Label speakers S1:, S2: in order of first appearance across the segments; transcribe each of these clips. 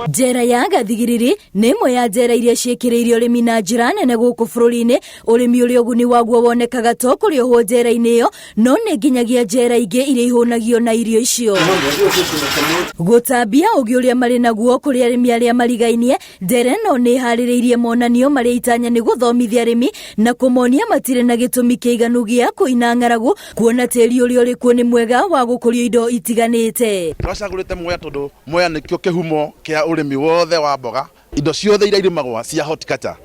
S1: Njera ya Gathigiriri nĩ ĩmwe ya njera iria ciĩkĩrĩire ũrĩmi na njĩra nene gũkũ bũrũri-inĩ, ũrĩmi ũrĩa ũguni waguo wonekaga to kũrĩ ohwo njera-inĩ ĩyo, no nĩ nginyagia njera ingĩ iria ihũnagio na irio icio. Gũtambia ũgĩ ũrĩa marĩ naguo kũrĩ arĩmi arĩa marigainie, njera ĩno nĩ ĩharĩrĩirie monanio marĩa itanya nĩ gũthomithia arĩmi na kũmonia matirĩ na gĩtũmi kĩiganu gĩa kũina ng'aragu, kuona tĩri ũrĩa ũrĩ kuo nĩ mwega wa gũkũria indo itiganĩte.
S2: Twacagũrĩte Mwea tondũ Mwea nĩkĩo kĩhumo kĩa ũrĩmi wothe wa mboga. Indo ciothe iria irimagwo cia horticulture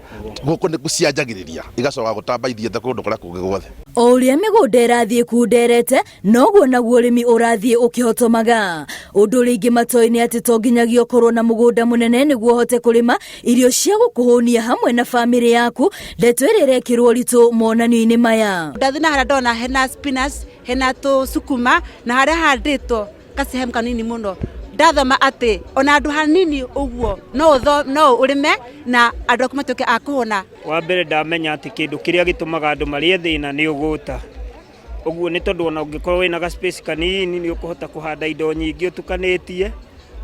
S2: gũkũ nĩkuo cianjagĩrĩria igacoka gũtamba ithiĩte kũndũ kũrĩa kũngĩ guothe.
S1: O ũrĩa mĩgũnda ĩrathiĩ ĩkunderete, noguo naguo ũrĩmi ũrathiĩ ũkĩhotomaga. Ũndũ ũrĩa aingĩ matoĩ nĩ atĩ to nginyagia ũkorwo na mũgũnda mũnene nĩguo ũhote kũrĩma irio cia gũkũhũnia hamwe na famĩlĩ yaku, ndeto ĩrĩa ĩrekĩrwo ũritũ monanio-inĩ maya.
S3: Ndathiĩ na harĩa ndona hena spinach, hena tũcukuma na harĩa handĩtwo gacehemu kanini mũno ndathoma atĩ ona handũ hanini ũguo no no ũrĩme na andũ aku matuĩke a kũhũna.
S4: Wa mbere ndamenya atĩ kĩndũ kĩrĩa gĩtũmaga andũ marĩe thĩna nĩ ũgũta. Ũguo nĩ tondũ ona ũngĩkorwo wĩna ga space kanini nĩ ũkũhota kũhanda indo nyingĩ ũtukanĩtie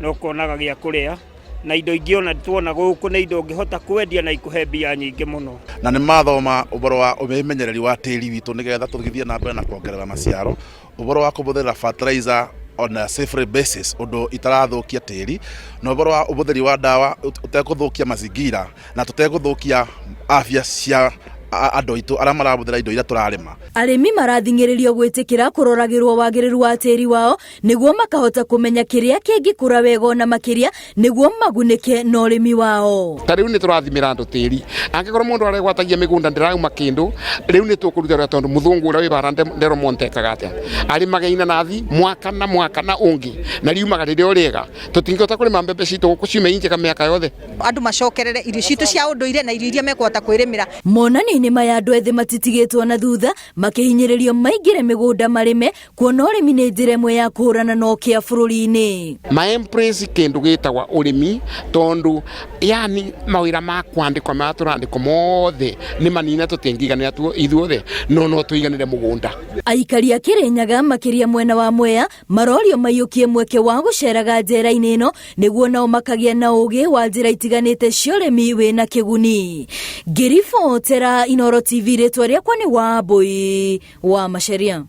S4: na ũkonaga gĩa kũrĩa. Na indo ingĩ ona tuona gũkũ nĩ indo ũngĩhota kwendia na ikũhe mbia nyingĩ mũno.
S2: Na nĩ mathoma ũhoro wa ũmenyereri wa tĩri witũ nĩgetha tũgĩthiĩ na mbere na kuongerera maciaro. Ũhoro wa kũhũthĩra fertilizer on a safe basis ũndũ itarathũkia tĩri, na ũhoro wa ũhũthĩri wa ndawa ũtekũthũkia mazingira na tũtegũthũkia afya cia andũ aitũ arĩa marahũthĩra indo iria tũrarĩma.
S1: Arĩmi marathing'ĩrĩrio gwĩtĩkĩra kũroragĩrwo wagĩrĩru wa tĩri wao nĩguo makahota kũmenya kĩrĩa kĩngĩkũra wega ona makĩria nĩguo magunĩke na ũrĩmi wao.
S5: Ta rĩu nĩ tũrathimĩra andũ tĩri, angĩkorwo mũndũ aregwatagia mĩgũnda ndĩrauma kĩndũ, rĩu nĩ tũkũruta wĩra tondũ mũthũngũ ũrĩa wĩ bara Nderomonte ekaga atĩa? Arĩmaga inanathi mwaka na mwaka na ũngĩ na riumaga rĩrĩ o rĩega. Tũtingĩhota kũrĩma mbembe citũ gũkũ ciume i njega mĩaka yothe.
S6: Andũ macokerere irio citũ cia ũndũire na irio iria mekũhota kwĩrĩmĩra.
S1: Monanio-inĩ maya andũ ethĩ matitigĩtwo na thutha makĩhinyĩrĩrio maingĩre mĩgũnda marĩme kuona ũrĩmi nĩ njĩra ĩmwe ya kũhũrana na ũkĩa bũrũri-inĩ.
S5: Ma embrace kĩndũ gĩtagwa ũrĩmi tondũ yani mawĩra ma kwandĩkwo marĩa tũrandĩkwo mothe nĩ manini na tũtingĩiganĩra ithuothe no no tũiganĩre mũgũnda.
S1: Aikari a Kĩrĩnyaga makĩria mwena wa Mwea marorio maiyũkie mweke wa gũceraga njera-inĩ ĩno nĩguo nao makagĩa na ũgĩ wa njĩra itiganĩte cia ũrĩmi wĩna kĩguni. Ngĩribotera Inooro TV rĩtwa rĩakwa nĩ Wambũi wa Macharia.